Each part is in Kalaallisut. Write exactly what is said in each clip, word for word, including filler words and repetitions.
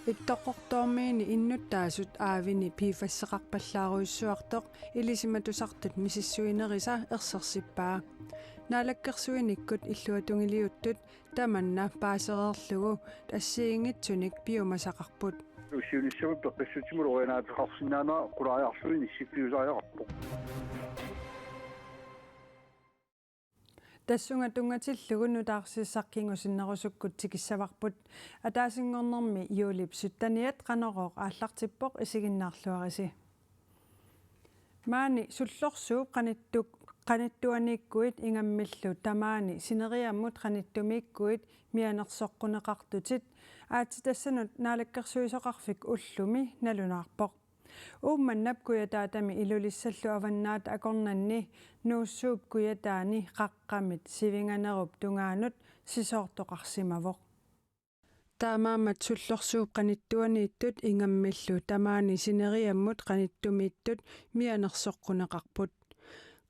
Ittoqqortoormiini innuttaasut aavini PFAS-eqarpallaarujussuartoq ilisimatusartut misissuinerisa ersersippaa. Naalakkersuinikkut illuatungiliuttut tamanna paasereerlugu assigiinngitsunik piumasaqarput. Siunissami peqqissutsimut originaateqarsinnaanera qulaajarluni nissiffiusariaqarpoq. Tassunga tunngatillugu nutaarsiassaq kingusinnerusukkut tikissavarput. Ataasinngornermi juulip sytteniat Qanorooq aallartippoq, isiginnaarluarisi. Maani sullorsuup qanittu-, qanittuaniikkuit ingammillu tamaani sineriammut qanittumiikkuit mianersoqquneqartutit aatsitassanut naalakkersuisoqarfik ullumi nalunaarpoq. Uummannap kujataatami Ilulissallu avannaata akornanni Nuussuup kujataani Qaqqamit sivinganerup tungaanut sisoortoqarsimavoq. Taamaammat sullorsuup qanittuaniittut ingammillu tamaani sineriammut qanittumiittut mianersoqquneqarput.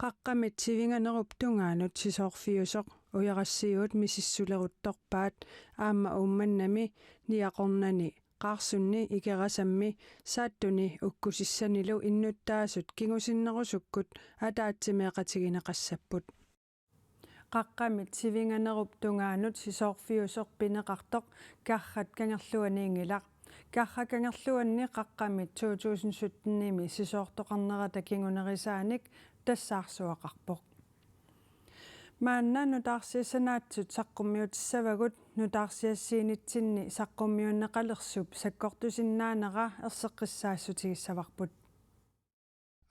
Qaqqamit sivinganerup tungaanut sisoorfiusoq Ujarassiuut misissuleruttorpaat aamma Uummannami Niaqornani Qaarsunni Ikerasammi Saattuni ukkusissanilu innuttaasut kingusinnerusukkut ataatsimeeqatigineqassapput. Qaqqamit sivinganerup tungaanut sisoorfiusoq pineqartoq Karrat Kangerluaniinngilaq. Karrat Kangerluanni Qaqqamit to tusind syttenimi sisoortoqarnerata kingunerisaanik tassaarsuaqarpoq. Maanna nutaarsiassanaatsut saqqummiutissavagut, nutaarsiassiinitsinni saqqummiunneqalersup sakkortusinnaanera erseqqissaassutigissavavut.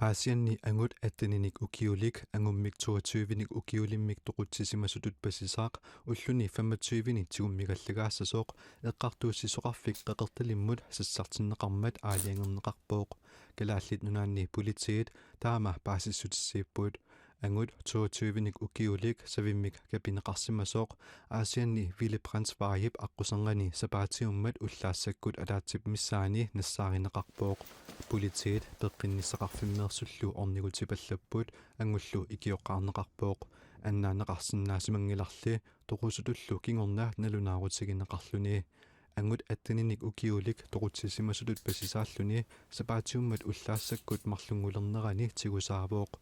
Aasianni angut atteninik ukiulik angummik toogtyvenik ukiulimmik toqutsisimasutut pasisaaq ulluni femogtyvenik tigummigallagaassasoq Eqqartuussisoqarfik Qeqertalimmut sassartinneqarmat aalajangerneqarpoq. Kalaallit Nunaanni Politiit taama paasissutissiipput. Angut toogtyvenik ukiulik savimmik kapineqarsimasoq Aasianni Willy Brandts Vejip aqquserngani sapaatiummat ullaassakkut ataatsip missaani nassaarineqarpoq. Politiit peqqinnissaqarfimmeersullu ornigutipallapput, angullu ikioqqaarneqarpoq. Annaanneqarsinnaasimanngillarli toqusutullu kingorna nalunaarutigineqarluni. Angut atteninik ukiulik toqutsisimasutut pasisaalluni sapaatiummat ullaassakkut marlunngulernerani tigusaavoq.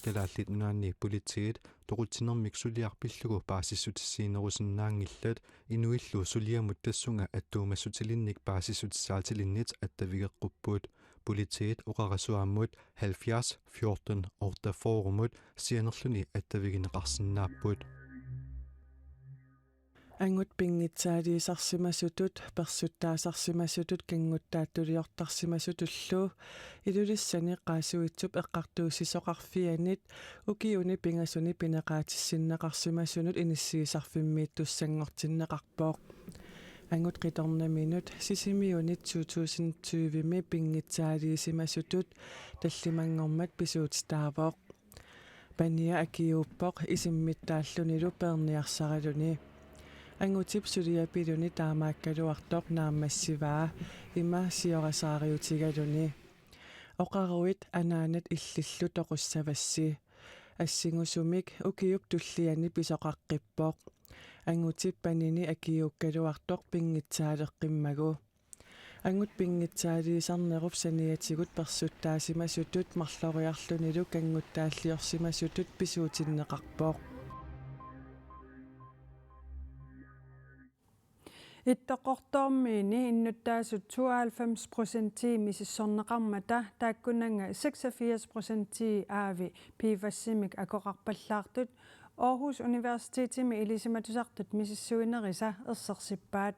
Kalaallit Nunaanni Politiit toqutsinermik suliaq pillugu paasissutissiinerusinnaanngillat, inuillu suliamut tassunga attuumassutilinnik paasissutissaatilinnit attavigeqqupput. Politiit oqarasuaammut halvfjerds fjorten otteogfyrremut sianerluni attavigineqarsinnaapput. Angut pinngitsaaliisarsimasutut, persuttaasarsimasutut kannguttaattuliortarsimasutullu Ilulissani Qaasuitsup Eqqartuussisoqarfianit ukiuni pingasuni pineqaatissinneqarsimasunut inissiisarfimmiittussanngortinneqarpoq. Angut qitornaminut Sisimiunit to tusind tyvemi pinngitsaaliisimasutut tallimanngormat pisuutitaavoq. Pania akiuuppoq isimmittaallunilu peerniarsaraluni. Angutip suliapiluni taamaakkaluartoq naammassivaa ima siorasaariutigaluni. Oqaruit anaanat illillu toqussavassi. Assingusumik ukiup tulliani pisoqaqqippoq. Angutip panini akiuukkaluartoq pinngitsaaleqqimmagu. Angut pinngitsaaliisarnerup saniatigut persuttaasimasutut marloriarlunilu kannguttaalliorsimasutut pisuutinneqarpoq. Ittoqqortoormiini innuttaasut tooghalvfems procentii misissorneqarmata taakkunannga seksogfirs procentii aavi PFAS-imik akoqarpallaartut Aarhus Universitetimi ilisimatusartut misissuinerisa ersersippaat.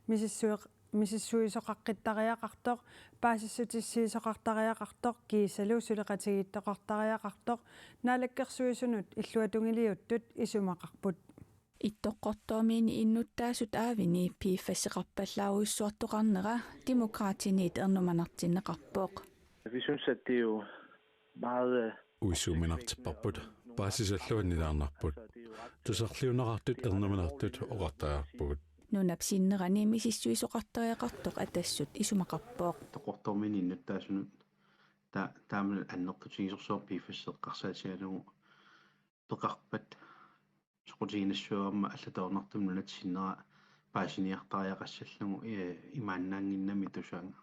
Misissueq-, misissuisoqaqqittariaqartoq, paasissutissiisoqartariaqartoq kiisalu suleqatigiittoqartariaqartoq Naalakkersuisunut illuatungiliuttut isumaqarput. Ittoqqortoormiini innuttaasut aavini PFAS-eqarpallaarujussuartoqarnera Demokraatiniit ernumanartinneqarpoq. Vi synes, at det er jo meget, øh, Uissuuminartipparput, paasisallu annilaarnarput. Tusarliunerartut ernumanartut oqartariaqarpugut. Nunap sinnerani misissuisoqartariaqartoq Atassut isumaqarpoq. Ittoqqortoormiini innuttaasunut ta-, taamani annertutigisorsuaq PFAS-eqqarsaatigalugu peqarpat Siginassuarma allatoornartum nunat sinnera paasiniartariaqassallugu, eh, imaannaannginnami tusaanga.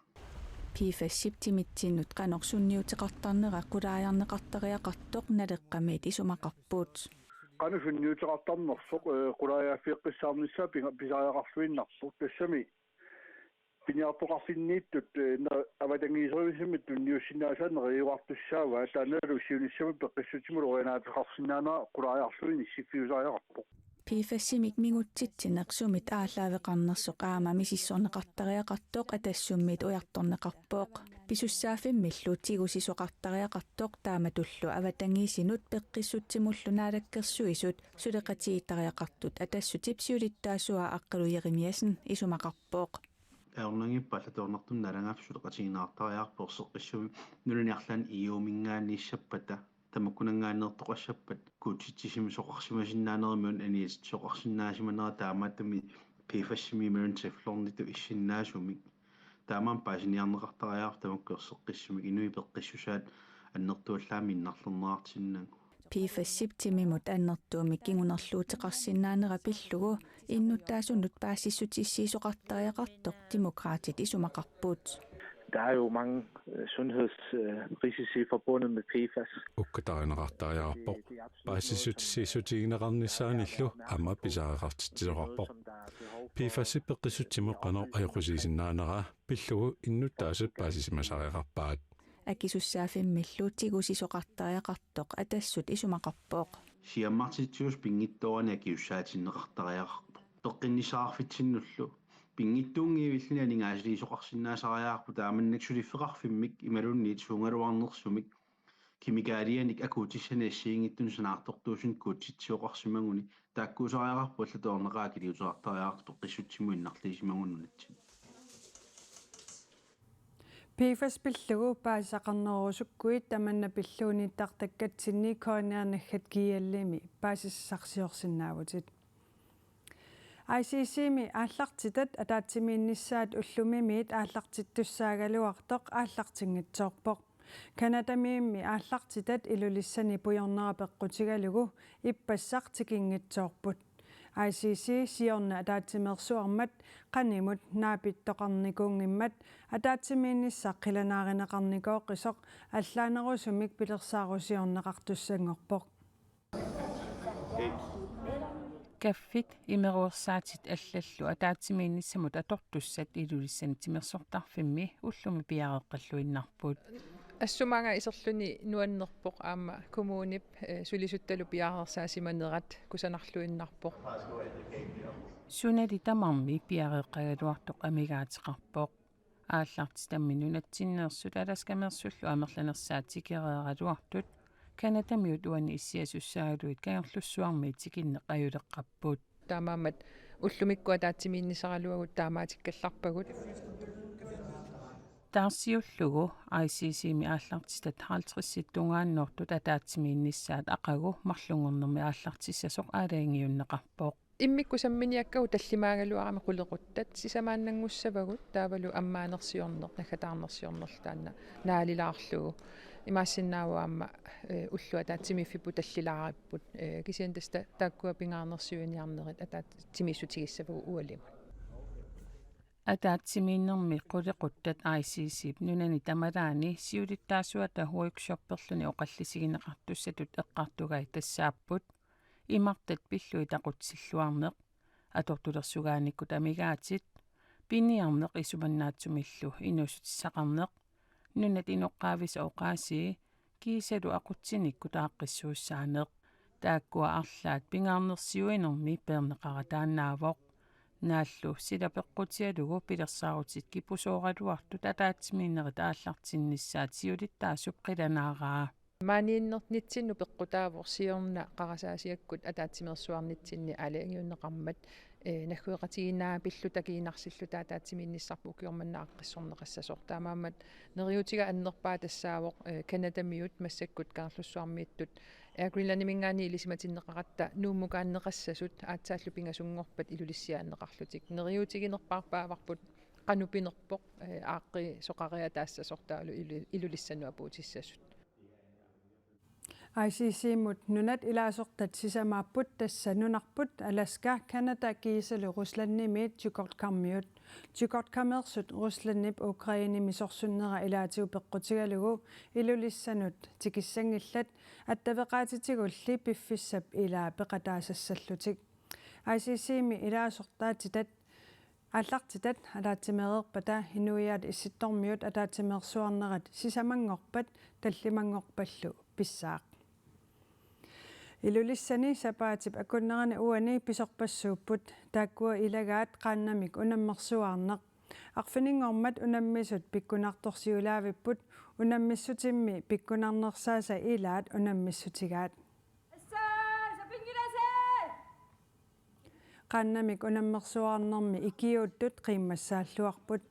PFAS-ip timitsinnut qanoq sunniuteqartarnera qulaajarneqartariaqartoq Naleqqamiit isumaqarput. Qanoq sunniuteqartarnersoq, eh, qulaajaaffeeqqissaarnissaa pinga-, pisariaqarluinnarpoq, tassami piniartoqarfinniittut, eh, na-, avatangiiseruisumik tunniussinnaasaanneq iuartussaavaa, taannalu siunissamut peqqissutsimut orianaateqarsinnaanera qulaajarluni issiffiusariaqarpoq. PFAS-imik mingutsitsineq sumit aallaaveqarnersoq aamma misissorneqartariaqartoq Atassummiit ujartorneqarpoq. Pisussaaffimmillu tigusisoqartariaqartoq taamatullu avatangiisinut peqqissutsimullu Naalakkersuisut suleqatigiittariaqartut Atassutip siulittaasua Aqqalu Jerimiassen isumaqarpoq. Ajornanngippat allatoornartumik naalagaaffik suleqatigineqartariaqarpoq erseqqissumik nunani arlaanni E U-minngaanniissappata tamakkunanngaanneertoqassappat kuutsitsisimasoqarsimasinnaanerat imaluunniit aniatitsisoqarsinnaasimanera taamaattumik PFAS-imi imaluunniit teflonitut issinnaasumik. Taamaammat paasiniarneqartariaqarpoq tamakku erseqqissumik inuit peqqissusaat annertuallaamik innarlerneqarsinnaanngillat. PFAS-ip timimut annertuumik kingunerluuteqarsinnaanera pillugu innuttaasunut paasissutissiisoqartariaqartoq Demokraatit isumaqarput. Der er jo mange øh, sundhedsrisici forbundet med PFAS. Ukkatarineqartariaqarpoq. Paasissutissiissutigineqarnissaanillu aamma pisariaqartitsisoqarpoq. PFAS-ip peqqissutsimut qanoq ajoqusiisinnaanera pillugu innuttaasut paasisimasariaqarpaat. Akisussaaffimmillu tigusisoqartariaqartoq Atassut isumaqarpoq. Siammartitsisoq pinngitsoorani akisussaatinneqartariaqarpoq. Peqqinnissaqarfitsinnullu pinngitsuunngivilluni aningaasaliisoqarsinnaasariaqarpoq taamannak suliffeqarfimmik imaluunniit suugaluarnersumik kemikaalianik akuutissanik assigiinngitsunik sanaartortuusunik kuutsitsisoqarsimaguni taakkuusariaqarput allatoorneqaaq akiliuteqartariaqartoq peqqissutsimut innarliisimagunik nunatsinni. PFAS pillugu paasisaqarnerorusukkuit tamanna pillugu nittartakkatsinni K N R naggat G L-imi paasisaqarsiorsinnaavutit. I C C-mi aallartitat ataatsimiinnissaat ullumimiit aallartittussaagaluartoq aallartinngitsoorpoq. Canadamiummi aallartitat Ilulissani pujornera peqqutigalugu ippassaq tikinngitsoorput. I C C siorna ataatsimeersuarmat qanimut naapittoqarnikuunngimmat ataatsimiinnissaq qilanaarineqarnikooqqisoq allaanerusumik pilersaarusiorneqartussanngorpoq. Kaffit imeruersaatit allallu ataatsimiinnissamut atortussat Ilulissani timersortarfimmi ullumi piareeqqalluinnarput. Assut maanga iserluni nuannerpoq aamma kommunip, eh, sulisuttalu piareersaasimanerat kusanarluinnarpoq. Sunali tamarmi piareeqqagaluartoq amigaateqarpoq. Aallartitammi nunatsinneersut Alaskameersullu amerlanersaat tikereeraluartut Canadamiut uani issiasussaagaluit Kangerlussuarmiit tikinneq ajuleqqapput. Taamaammat ullumikkut ataatsimiinnissaraluagut taamaatikkallarpagut. Taarsiullugu I C C-mi aallartitat halvtredsit tungaannoortut ataatsimiinnissaat aqagu marlunngornermi aallartissasoq aalajangiunneqarpoq. Immikkut samminiakkagut tallimaagaluaramik qulequttat sisamaannanngussavagut taavalu ammaanersiorneq naggataarnersiornerlu taanna naalilaarlugu. Imaassinnaavoq aamma, eh, ullut ataatsimiiffipput tallilaaripput, eh, kisianni tassa taakkua pingaarnersiuiniarnerit ataatsimiissutigissavagut ualimut. Ataatsimiinnermi qulequttat I C C-p nunani tamalaani siulittaasuata workshopperluni oqallisigineqartussatut eqqartugai tassaapput: Imartat pillugit aqutsilluarneq, atortulersugaanikkut amigaatit, piniarneq isumannaatsumillu inuussutissaqarneq, nunat inoqqaavisa oqaasii kiisalu aqutsinikkut aaqqissuussaaneq. Taakkua arlaat pingaarnersiuinermi peerneqarataannaavoq. Naallu sila peqqutigalugu pilersaarutit kipusooraluartut ataatsimiinnerit aallartinnissaat siulittaasup qilanaaraa. Maaniinnernitsinnut peqqutaavoq siorna qarasaasiakkut ataatsimeersuarnitsinni aalajangiunneqarmat, eh, naggueqatigiinnaapilluta kiinarsilluta ataatsimiinnissarput ukioq manna aaqqissorneqassasoq. Taamaammat neriuutiga annerpaaq tassaavoq, eh, Canadamiut massakkut Kangerlussuarmiittut Air Greenlandiminngaanniit ilisimatinneqaratta Nuummukaanneqassasut aatsaallu pingasunngorpat Ilulissaniinneqarlutik. Neriuutiginerpaarpaavarput qanoq pinerpoq, eh, aaqqiisoqariataassasoq taavalu Ilu-, Ilulissanut apuutissasut. I C C-mut nunat ilaasortat sisamaapput, tassa nunarput Alaska, Canada kiisalu Ruslandimiit Chukotka-miut. Chukotka-meersut Ruslandip Ukrainemi sorsunnera ilaatigut peqqutigalugu Ilulissanut tikissanngillat, attaveqaatitigulli piffissap ilaa peqataasassallutik. I C C-mi ilaasortaatitat aallartitat ataatsimeereerpata Inuiaat Issittormiut ataatsimeersuarnerat sisamanngorpat tallimanngorpallu pissaaq. Ilulissani sapaatip akunnerani uani pisorpassuupput taakkua ilagaat qaannamik unammersuarneq. Arfininngormat unammisut pikkunartorsiulaavipput, unammissutimmi pikkunarnersaasa ilaat unammissutigaat. Qaannamik unammersuarnermi ikiuuttut qiimmassaalluarput.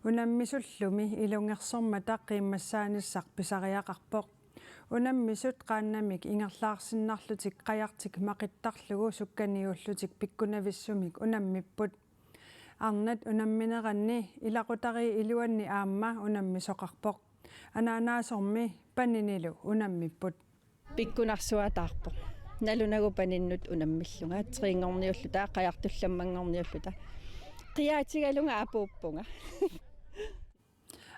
Unammisullumi ilungersormata qiimmassaanissaq pisariaqarpoq. Unammisut qaannamik ingerlaarsinnarlutik qajartik maqittarlugu sukkaniuullutik pikkunavissumik unammipput. Arnat unammineranni ilaqutariit iluanni aamma unammisoqarpoq. Anaanaasormi paninilu unammipput. Pikkunarsuataarpoq. Nalunagu paninnut unammillunga, trinngorniulluta, qajartullammanngorniulluta. Qiaatigalunga apuuppunga.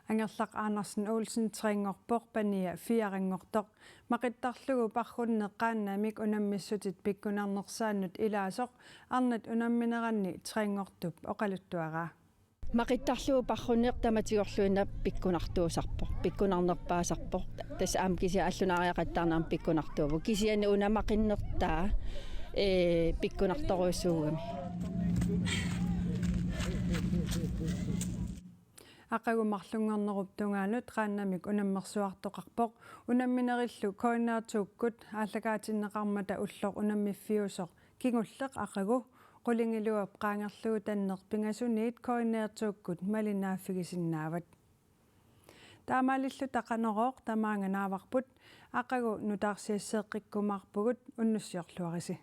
Angerlaq Andersen Olsen trinngorpoq, pania firenngortoq. Maqittarlugu parrunneq qaannamik unammissutit pikkunarnersaannut ilaasoq arnat unammineranni trinngortup oqaluttuaraa. Maqittarlugu parrunneq tamatigorluinnaq pikkunartuusarpoq, pikkunarnerpaasarpoq. Tassa aamma kisianni allunaariaqattaarneq aamma pikkunartuuvoq. Kisianni una maqinnertaa, ee, pikkunartorujussuugami. Aqagu marlunngornerup tungaanut qaannamik unammersuartoqarpoq. Unamminerillu K N R to-kkut aallakaatinneqarmata ulloq unammiffiusoq kingulleq aqagu qulingiluap qaangerlugu tanneq pingasuniit K N R to-kkut malinnaaffigisinnaavat. Taamaalilluta Qanorooq tamaanga naavarput, aqagu nutaarsiasseeqqikkumaarpugut, unnussiorluarisi.